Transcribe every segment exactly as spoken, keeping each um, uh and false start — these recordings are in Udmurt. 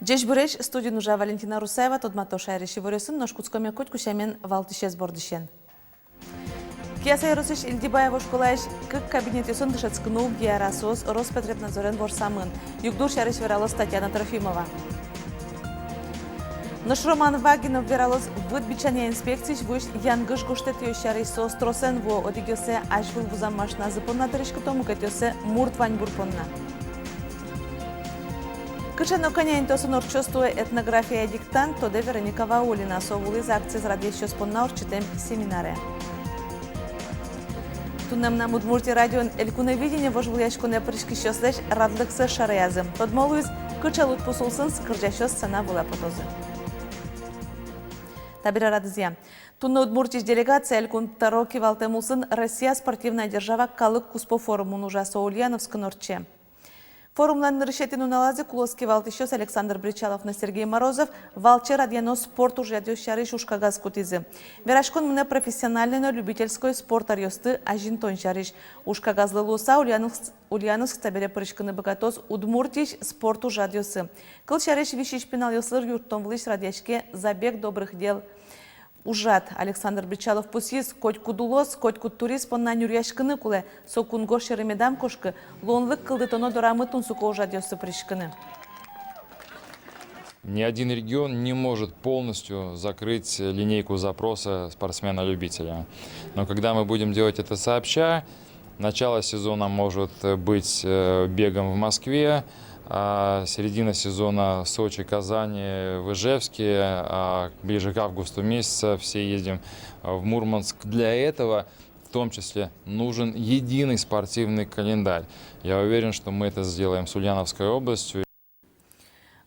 Ӟечбуресь! Студиын ужа Валентина Русаева. Тодмато шаерысь иворъёсын, нош кутскоме котьку сямен валтӥсез бордысен. Кияса ёросысь Ильдибаево школаысь кык кабинетъёсын дышетскыны уг яра, соос Роспотребнадзорен ворсамын. Югдур сярысь вералоз Татьяна Трофимова. Нош Роман Вагинов вералоз выт бичанъя инспекциысь вуись янгыш гожтэтъёс сярысь. Соос тросэн вуо: одӥгъёссэ азьвыл вузам машиназы понна тырыськыто, мукетъёссэ мурт ваньбур понна. Кыӵе но кӧня интыосын ортчоз туэ этнография диктант, тодэ Вероника Ваулина. Со вуылӥз акциез радъясьёс понна ортчытэм семинаре. Туннэ «Мынам Удмуртие» радиоын «Элькуновидение» вожвылъяськонэ пыриськисьёслэсь радлыксэс шараязы. Тодмо луиз, кыӵе лыдпус улсын кырӟасьёс сцена вылэ потозы. Табере радызъя. Туннэ Удмуртиысь делегация Элькун тӧро кивалтэм улсын «Россия — спортивная держава» калык куспо форумын ужа. Со Ульяновскын ортче. Форумлэн нырысетӥ нуналаз ик улоз кивалтӥсьёс Александр Бречалов но Сергей Морозов валче радъяно спорт ужрадъёс сярысь ужкагаз кутӥзы. Вераськон мынэ профессиональной но любительской спорт ӧръёсты азинтон сярысь. Ужкагазлы луыса, Ульяновск, Ульяновск табере пыриськыны быгатоз Удмуртиысь спорт ужрадъёсы. Кылсярысь, висись пиналъёслы юрттон вылысь радъяське «Забег добрых дел» ужрад. Александр Бречалов пусйиз: котькуд улос, котькуд турист понна нюръяськыны кулэ. Со кунгож сьӧры медам кошкы, луонлык кылдытоно дорамы тунсыко ужрадъёсы пыриськыны. Ни один регион не может полностью закрыть линейку запроса спортсмена-любителя. Но когда мы будем делать это сообща, начало сезона может быть, э, бегом в Москве, а середина сезона в Сочи, Казани, в Ижевске, а ближе к августу месяца все едем, а, в Мурманск. Для этого в том числе нужен единый спортивный календарь. Я уверен, что мы это сделаем с Ульяновской областью.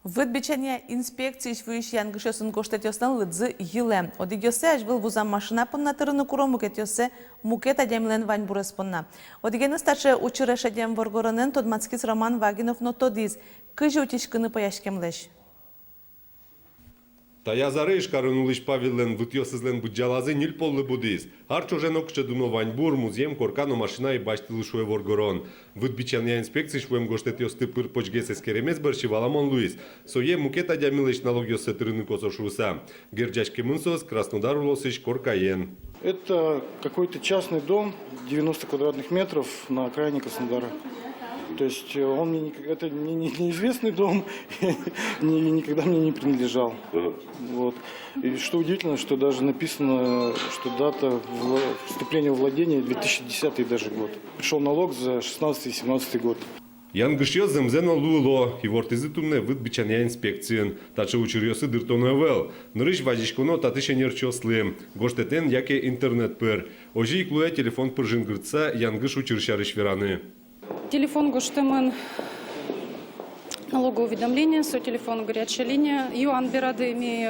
Выт бичанъя инспекциысь вуись янгышъёсын гожтэтъёслэн лыдзы йылэ. Одӥгъёссэ азьвыл вузам машина понна тырыны куро, мукетъёссэ мукет адямилэн ваньбурез понна. Одӥгеныз таӵе учыре шедем воргоронэн тодматскиз Роман Вагинов но тодӥз, кызьы утиськыны пӧяськемлэсь. Таяз аре Ижкарын улӥсь Павеллэн вытъёсызлэн быдӟалазы ньыль поллы будӥз. Ар ӵоже нокыӵе дуно ваньбур, музъем, корка но машина ӧй басьтылы, шуэ воргорон. Выт бичанъя инспекциысь вуэм гожтэтъёсты пыр-почгес эскеремез бӧрсьы валамон луиз: сое мукет адямилэсь налогъёссэ тырыны косо шуыса. Герӟаськемын соос Краснодар улосысь коркаен. Это какой-то частный дом, девяносто квадратных метров, на окраине Краснодара. То есть, э, он мне ник-, это не, не, неизвестный дом, ни-, никогда мне не принадлежал. Ага. Вот. И что удивительно, что даже написано, что дата вла-, вступления во владение две тысячи десятый даже год. Пришёл налог за шестнадцатый и семнадцатый год. Янгышъёс зэмзэ но луыло, ивортӥзы туннэ выт бичанъя инспекциын. Таӵе учыръёсы дыртоно ӧвӧл. Нырысь вазиськоно татысь ӧнерчиослы, гожтэтэн яке интернет пыр. Озьы ик луэ телефон пыр жингыртса янгыш учыр сярысь вераны. Телефон гожтэмын, налоговое уведомление, со телефон горячая линия. Юан берады ми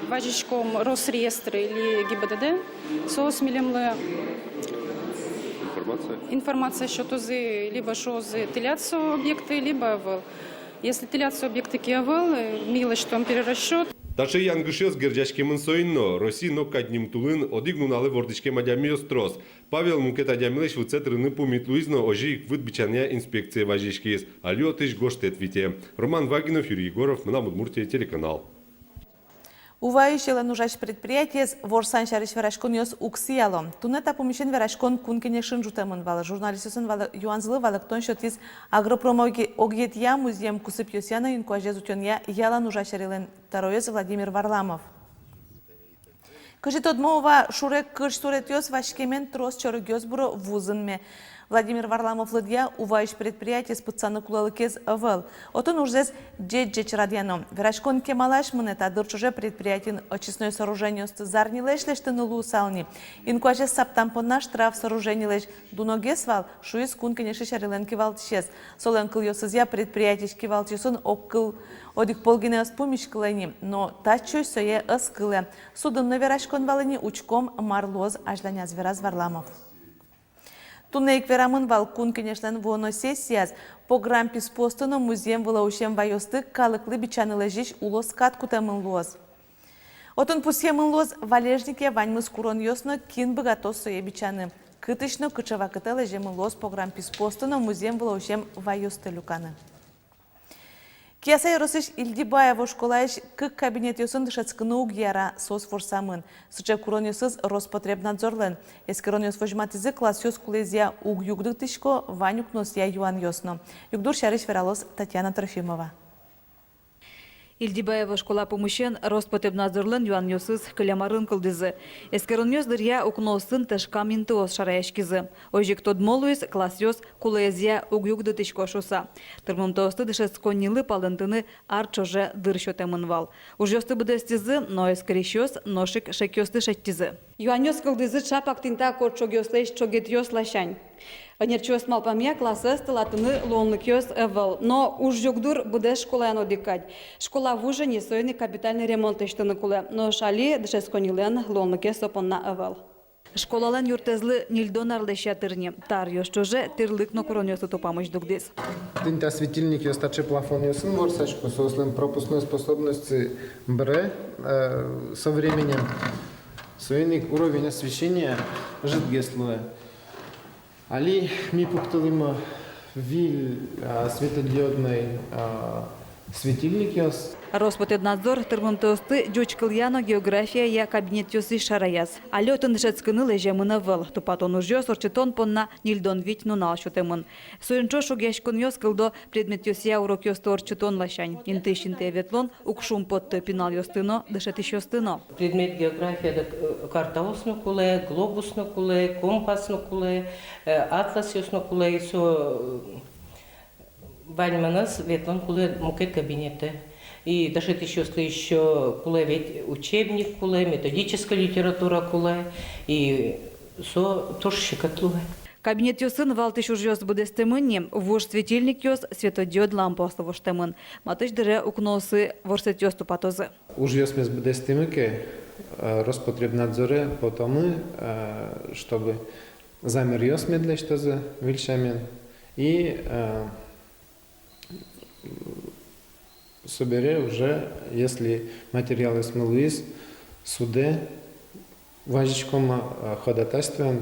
вазиськом Росреестр или ГИБДД. Соос милемлы информация, информация сётозы, либо шуозы, тӥляд со объекты, либо ӧвӧл. Если тӥляд со объекты ке ӧвӧл, э, ми лэсьтом перерасчёт. Таӵе янгышъёс герӟаськемын соин но. Россиын ог кадь нимтулын одӥг нуналэ вордӥськем адямиос трос. Павел мукет адямилэсь вытсэ тырыны пумит луиз но, озьы ик выт бичанъя инспекцие вазиськиз. Али отысь гожтэт вите. Роман Вагинов, Юрий Егоров, «Мынам Удмуртие» телеканал. Уваысь йӧлэн ужась предприятиез ворсан сярысь вераськонъёс уг сияло. Туннэ та пумысен вераськон Кун Кенешын ӝутэмын вал. Журналистъёслэн валэ-, юанзылы валэктон сётӥз агропромогетъя, музъем кусыпъёсъя но инкуазез утёнъя ялан ужась ӧрилэн тӧроез Владимир Варламов. Кызьы тодмо, Ува шуре кырсь суретъёс васькемен трос чорыгъёс быро вуз инме. Владимир Варламов лыдъя, Уваысь предприятиез пытсаны кулэлыкез ӧвӧл. Отын ужзэс ӟеч-ӟеч радъяно. Вераськон кемалась мынэ. Та дыр ӵоже предприятиын очистной сооружениосты зарнилэсь лэсьтыны луысал ни. Инкуазез саптан понна штраф сооруженилэсь дуногес вал, шуиз Кун Кенешысь ӧрилэн кивалтӥсез. Солэн кылъёсызъя, предприятиысь кивалтӥсьёсын огкыл одӥг пол гинэ ӧз пумиськылэ ни, но татчыозь сое ӧз кылэ. Судын но вераськон вал ини, учком, мар луоз азьланяз, вераз Варламов. Туннэ ик верамын вал Кун Кенешлэн вуоно сессияз: пограм писпуосты но музъем вылэ усем ваёсты калыклы бичаны лэзись улоскат кутэмын луоз. Отын пусъемын луоз, Валежникъя ваньмыз куронъёс но кин быгатоз сое бичаны, кытысь но кыӵе вакытэ лэземын луоз пограм писпуосты но музъем вылэ усем ваёсты люканы. Кияса ёросысь Ильдибаево школаысь кык кабинетъёсын дышетскыны уг яра, соос ворсамын. Сыӵе куронъёсыз Роспотребнадзорлэн. Эскеронъёс возьматӥзы, классъёс кулэезъя уг югдытӥсько, вань укноосъя юанъёс но. Югдур сярысь вералоз Татьяна Трофимова. Ильдибаево школа пумысен Роспотребнадзорлэн юанъёсыз кылем арын кылдӥзы. Эскеронъёс дыръя укноосын тышкам интыос шараяськизы. Озьы ик тодмо луиз, классъёс кулэезъя уг югдытӥсько шуыса. Тырмымтэосты дышетсконнилы палэнтыны ар ӵоже дыр сётэмын вал. Ужъёсты быдэстӥзы, но эскерисьёс нош ик шекъёсты шедьтӥзы. Юанъёс кылдӥзы ӵапак тӥни та кортчогъёслэсь ӵогетъёс ласянь. Ӧнерчиос малпамъя, классэз тылатыны луонлыкъёс ӧвӧл. Но уж югдур быдэс школаын одӥг кадь. Школа вуж ини, соин ик капитальный ремонт лэсьтыны кулэ. Нош али дышетсконнилэн луонлыкез со понна ӧвӧл. Школалэн юртэзлы ньыльдон ар лэся тырни. Та аръёс ӵоже тӥрлык но куронъёслы тупамысь дугдӥз. Тӥни та светильникъёс таӵе плафонъёсын ворсасько, соослэн пропускной способностьсы быре, э, со временем. Соин ик уровень освещения ӝытгес луэ. Али ми пуктылӥмы выль, а, светодиодной, а, светильникъёс. Роспотребнадзор тырмымтэосты ӟуч кылъя но географияя кабинетъёсысь шараяз. Али отын дышетскыны лэземын ӧвӧл. Тупатон ужъёс ортчытон понна ньыльдон вить нунал сётэмын. Соин ӵош шугъяськонъёс кылдо предметъёсъя урокъёсты ортчытон ласянь. Интыысь интые ветлон уг шумпотты пиналъёсты но, дышетӥсьёсты но. Предмет географияды, э, картаос но кулэ, глобус но кулэ, компас но кулэ, э, атласъёс но кулэ, и со, э, ваньмыныз ветлон кулэ мукет кабинетэ. И дышетӥсьёслы ещё кулэ ведь учебник кулэ, методическая литература кулэ, и со туж секыт луэ. Кабинетъёсын валтӥсь ужъёс быдэстэмын ни, вуж светильникъёс светодиод лампаослы воштэмын. Матысь дыре укноосы ворсэтъёс тупатозы. Ужъёсмес быдэстӥмы ке, э, Роспотребнадзоре потомы, э, чтобы замеръёс мед лэсьтозы выль сямен. И, э, собере уже, если материалъёсмы луиз, судэ вазиськомы, э, ходатайствоен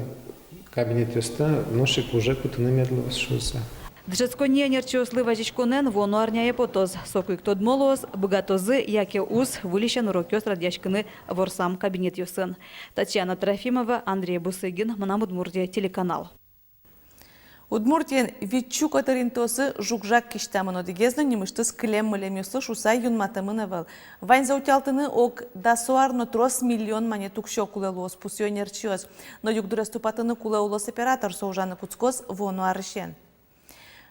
кабинетъёсты нош ик уже кутыны мед луоз шуыса. Дышетсконни ӧнерчиослы вазиськонэн вуоно арняе потоз. Соку ик тодмо луоз, быгатозы яке уз выльысен урокъёс радъяськыны ворсам кабинетъёсын. Татьяна Трофимова, Андрей Бусыгин, «Мынам Удмуртие» телеканал. Удмуртиын витьсю котыр интыосы жуг-жаг кисьтамын, одӥгез но нимысьтыз кылем-мылемъёслы шуыса юнматэмын ӧвӧл. Ваньзэ утялтыны ог дасо ар но трос миллион манет уксё кулэ луоз, пусъё ӧнерчиос. Но югдурез тупатыны кулэ улос оператор, со ужаны кутскоз вуоно арысен.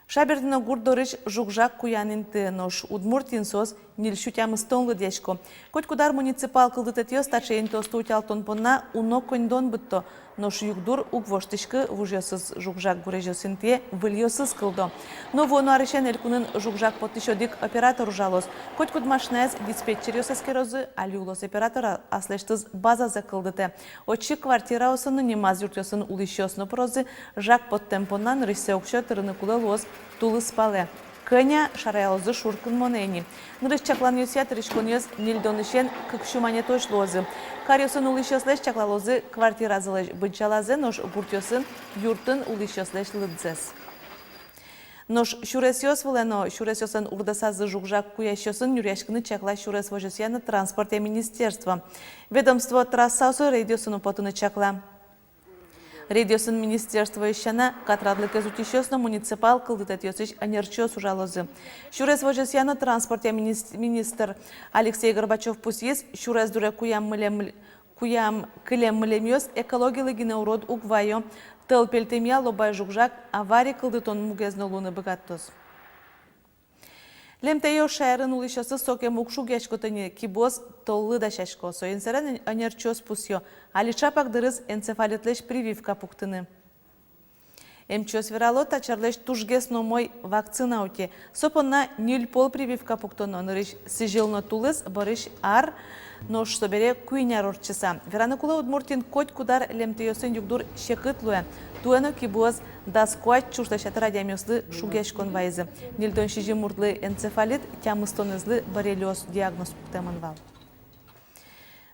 Шабердино гурт дорысь жуг-жаг куян инты, нош Удмуртиын соос ньыльсю тямыстон лыдъясько. Котькуд ар муниципал кылдытэтъёс таӵе интыосты утялтон понна уно коньдон быдто, нош югдур уг воштӥськы, вужъёсыз жуг-жаг гурезьёс интые выльёсыз кылдо. Но вуоно арысен элькунын жуг-жаг поттӥсь одӥг оператор ужалоз. Котькуд машинаез диспетчеръёс эскерозы, али улос оператор а-, аслэсьтыз базазэ кылдытэ. Отчы квартираосын но, нимаз юртъёсын улӥсьёс но пырозы. Жаг поттэм понна нырысьсэ уксё тырыны кулэ луоз тулыс палэ. Кӧня шараялозы шуркынмонэ ини. Нырысь чакланъёсъя тыриськонъёс ньыльдонысен кыксю манетозь луозы. Каръёсын улӥсьёслэсь чаклалозы квартиразылэсь быдӟалазэ, нош гуртъёсын юртын улӥсьёслэсь лыдзэс. Нош сюресъёс вылэ но сюресъёслэн урдэсазы жуг-жаг куясьёсын нюръяськыны чакла сюрес возёсъя но транспортъя министерство. Ведомство трассаосы рейдъёсын но потыны чакла. Рейдъёсын министерствоысь сяна катрадлыкез утисьёс но муниципал кылдытэтъёсысь ӧнерчиос ужалозы. Сюрес возёсъя но транспортъя минис-, министр Алексей Горбачёв пусйиз, сюрес дуре куям-мылем-, куям-кылем-мылемъёс экологилы гинэ урод уг вайо. Тӧл пельтэмъя лобай жуг-жаг аварий кылдытон мугез но луыны быгатоз. Лемтэйёс шаерын улӥсьёсыз сокем уг шугъяськыто ни, кибыос толлы дасясько. Соин сэрен ӧнерчиос пусъё, али ӵапак дырыз энцефалитлэсь прививка пуктыны. Эмчиос верало, та черлэсь тужгес но умой вакцина утё. Со понна ньыль пол прививка пуктоно: нырысь сӥзьыл но тулыс, бӧрысь ар, нош собере куинь ар ортчыса. Вераны кулэ, Удмуртиын котькуд ар лемтэйёсын югдур секыт луэ. Туэ но кибыос дас куать сюрслэсь ятыр адямиослы шугъяськон вайизы. Ньыльдон сизьым муртлы энцефалит, тямыстонэзлы боррелиоз диагноз пуктэмын вал.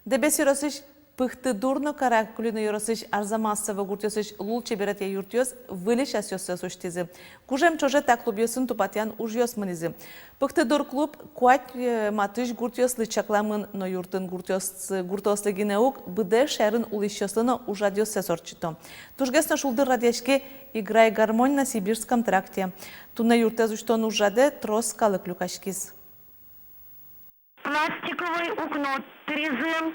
Дэбес ёросысь Пыхтыдур но Каракулино ёросысь Арзамасово гуртъёсысь лулчеберетъя юртъёс выльысь асьсэос усьтӥзы. Гужем ӵоже та клубъёсын тупатъян ужъёс мынӥзы. Пыхтыдур клуб куать, э, матысь гуртъёслы чакламын, но юртын гуртъёс-, гуртъёслы гинэ уг, быдэс шаерын улӥсьёслы но ужрадъёссэс ортчыто. Тужгес но шулдыр радъяське «Играй, гармонь» на Сибирском тракте. Туннэ юртэз усьтон ужрадэ трос калык люкаськиз. Пластиковой укно тыризы,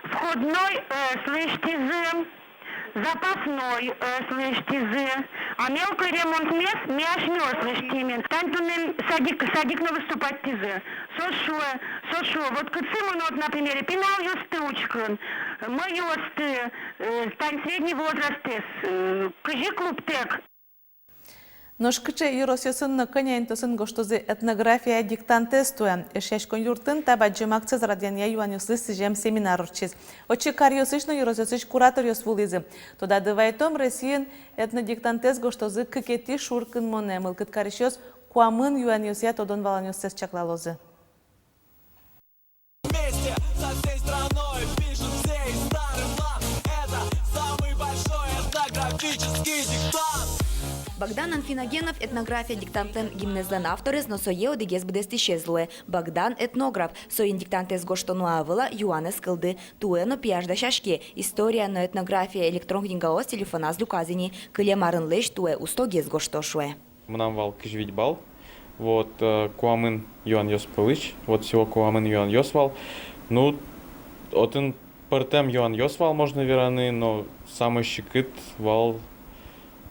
входной ӧс лэсьтӥзы, запасной ӧс лэсьтӥзы, а мелкой ремонтмес ми асьмеос лэсьтӥмы. Тань туннэ садик, садик но выступатьтӥзы. Соос шуо, соос шуо, вот кытчы мынод, например, пиналъёсты учкыны, мӧйыосты, э, тань средний возрастэз, э, кызьы клубтэк. Нош кыӵе ёросъёсын но кӧня интыосын гожтозы этнография диктантэз туэ? Эшъяськон юртын та бадӟым акциез радъянъя юанъёслы сӥзем семинар ортчиз. Отчы каръёсысь но ёросъёсысь кураторъёс вуылӥзы. Тодады вайтом, Россиын этнодиктантэз гожтозы кыкетӥ шуркынмонэ. Мылкыд карисьёс куамын юанъёсъя тодон-валанъёссэс чаклалозы. Вместе со всей страной пишем все и старым вам. Это самый большой этнографический диктант. Богдан Анфиногенов этнография диктантлэн гимнэзлэн авторез но сое одӥгез быдэстӥсез луэ. Богдан — этнограф. Соин диктантэз гожтоно-а, ӧвӧл-а, юанэз кылды. Туэ но пияш дасяське. История но этнография электрон книгаос телефоназ люказ ини. Кылем арынлэсь туэ устогес гожто, шуэ. Мынам вал кызь вить балл. Вот, э, куамын юанъёс пӧлысь. Вот всего куамын юанъёс вал. Ну, отын пӧртэм юанъёс вал, можно вераны, но самой секыт вал,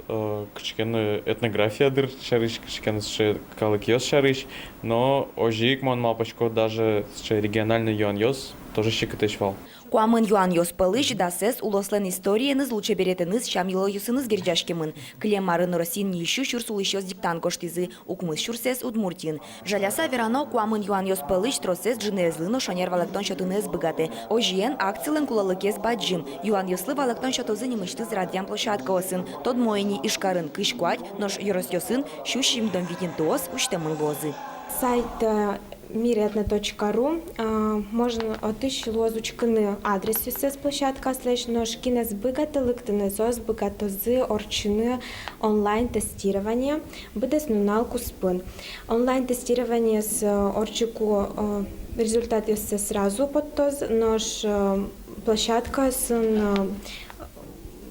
э, кыӵе ке но этнография дыр сярысь, кыӵе ке но сыӵе калыкъёс сярысь. Но озьы ик мон малпасько, даже сыӵе региональной юанъёс тоже секытэсь вал. Куамын юанъёс пӧлысь дасэз улослэн историеныз, лулчеберетэныз, сям-йылолъёсыныз герӟаськемын. Кылем арын Россиын ньыль сю сюрс улӥсьёс диктант гожтӥзы, укмыс сюрсэз Удмуртиын. Жаляса верано, куамын юанъёс пӧлысь тросэз ӝыныезлы но шонер валэктон сётыны ӧз быгатэ. Озьыен, акцилэн кулэлыкез бадӟым. Юанъёслы валэктон сётозы нимысьтыз радъям площадкаосын. Тодмо ини, Ижкарын кызь куать, нош ёросъёсын сю сизьымдон вить интыос усьтэмын луозы. Сайт, э, мир этно точка ру, а, можно отысь луоз учкыны адресъёссэс площадкаослэсь, нош кин ӧз быгаты лыктыны, соос быгатозы ортчыны онлайн-тестирование быдэс нунал куспын. Онлайн-тестированиез, э, ортчыку, э, результатъёссэ сразу поттоз, нош, э, площадкаосын, э,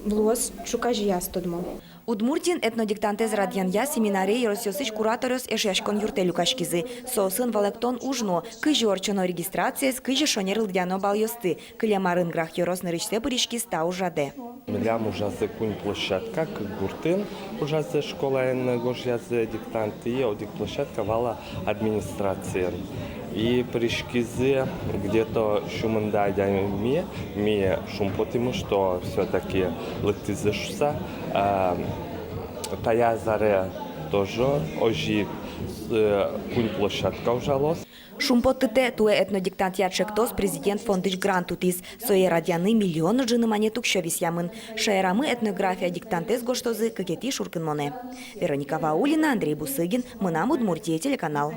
луоз ӵуказеяз тодмо. Удмуртиын этнодиктантэз радъянъя семинаре ёросъёсысь кураторъёс Эшъяськон юртэ люкаськизы. Соосын валэктон уж нуо: кызьы ортчоно регистрациез, кызьы шонер лыдъяно баллъёсты. Кылем арын Грах ёрос нырысьсэ пыриськиз та ужрадэ. Милям ужазы куинь площадка, кык гуртын ужазы: школаын гожъязы диктант и одӥг площадка вал администрациын. И пыриськизы где-то сю мында адями. Ми шумпотӥмы, что всё-таки лыктӥзы шуса. А, таяз аре тоже озьы ик, э, куинь площадка ужалоз. Шумпоттытэ, туэ этнодиктантъя ӵектос Президент фондысь грант утӥз. Сое радъяны миллион ӝыны манет уксё висъямын. Шаерамы этнография диктантэз гожтозы кыкетӥ шуркынмонэ. Вероника Ваулина, Андрей Бусыгин, «Мынам Удмуртие» телеканал.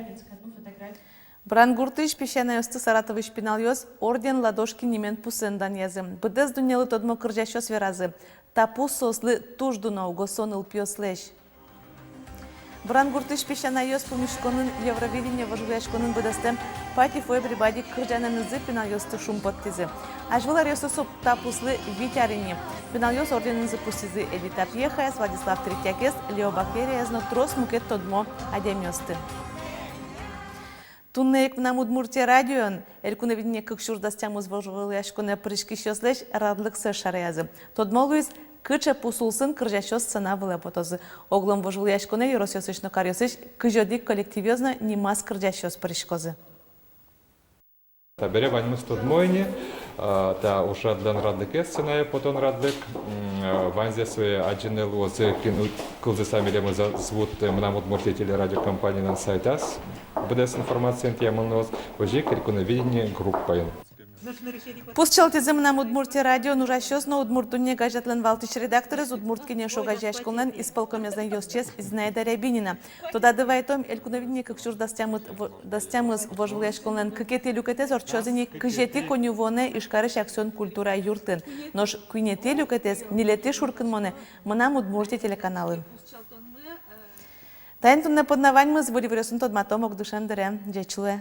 Брангуртысь песянайёсты Саратовысь пиналъёс «Орден Ладошки» нимен пусэн данъязы. Быдэс дуннелы тодмо кырӟасьёс веразы: та пус соослы туж дуно, угось со нылпиослэсь. Брангуртысь песянайёс пумиськонын, Евровидение вожвылъяськонын быдэстэм «Party for Everybody» кырӟанэнызы пиналъёсты шумпоттӥзы. Азьвыл аръёсы со та пуслы вить ар ини. Пиналъёс орденэнызы пусйизы Эдита Пьехаез, Владислав Третьякез, Лео Бакериез но трос мукет тодмо адямиосты. Туннэ ик «Мынам Удмуртие» радиоын «Элькуновидение кык сюрс дас тямыс» вожвылъяськонэ пыриськисьёслэсь радлыксэс шараязы. Тодмо луиз, кыӵе пус улсын кырӟасьёс сцена вылэ потозы. Огъя вожвылъяськонэ ёросъёсысь но каръёсысь кызь одӥг коллективъёс но нимаз кырӟасьёс пыриськозы. Табере ваньмыз тодмо ини, а, та ужрадлэн радлыкез, сценае потон радлык. М, а, ваньзэ сое адӟыны луозы, кин у-, кылзыса милемыз вуттэ «Мынам Удмуртие» телерадиокомпаниялэн сайтаз. Быдэс информациен тӥямын луоз, озьы ик «Элькуновидение» группаын. Пусчылтӥзы «Мынам Удмуртие» радиоын ужасьёс но «Удмурт дунне» газетлэн валтӥсь редакторез, «Удмурт кенеш» огазеяськонлэн исполкомезлэн ёзчиез Зинаида Рябинина. Тодады вайтом, Элькуновидение кык сюрс дас тямыс, дас тямыс вожвылъяськонлэн кыкетӥ люкетэз ортчоз ини кызетӥ коньывуонэ Ижкарысь «Аксион» культура юртын. Нош куинетӥ люкетэз ньылетӥ шуркынмонэ «Мынам Удмуртие» телеканалын. Таин туннэ понна ваньмыз. Выль иворъёсын тодматом ог дышем дыре. Ӟеч луэ.